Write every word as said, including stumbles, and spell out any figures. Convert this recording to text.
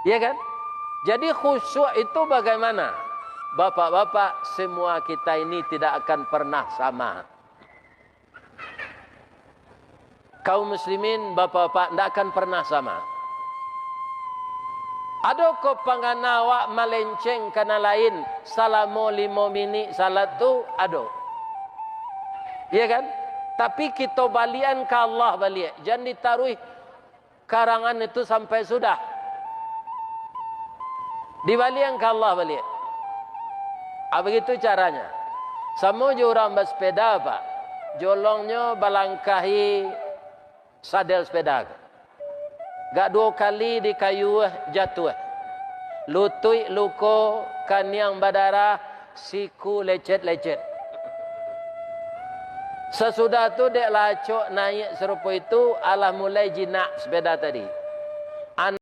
Iya kan? Jadi khusyuk itu bagaimana? Bapak-bapak, semua kita ini tidak akan pernah sama. Kaum muslimin, bapak-bapak, ndak akan pernah sama. Ado ko pangana awak malenceng ka nan lain salamo limo minik salat tu? Ado. Iya kan? Tapi kito balian ka Allah baliak. Jan ditaruih karangan itu sampai sudah. Dibalian ka Allah baliak. Ah, begitu caranya. Samo jo urang basepeda, Pak. Jolongnyo balangkahi sadel sepeda. Gak duo kali dikayuah, jatuah. Lutuik luko, kaniang badarah, siku lecet-lecet. Sasudah tu dek lah acok naiak sarupo itu, alah mulai jinak sepeda tadi. An-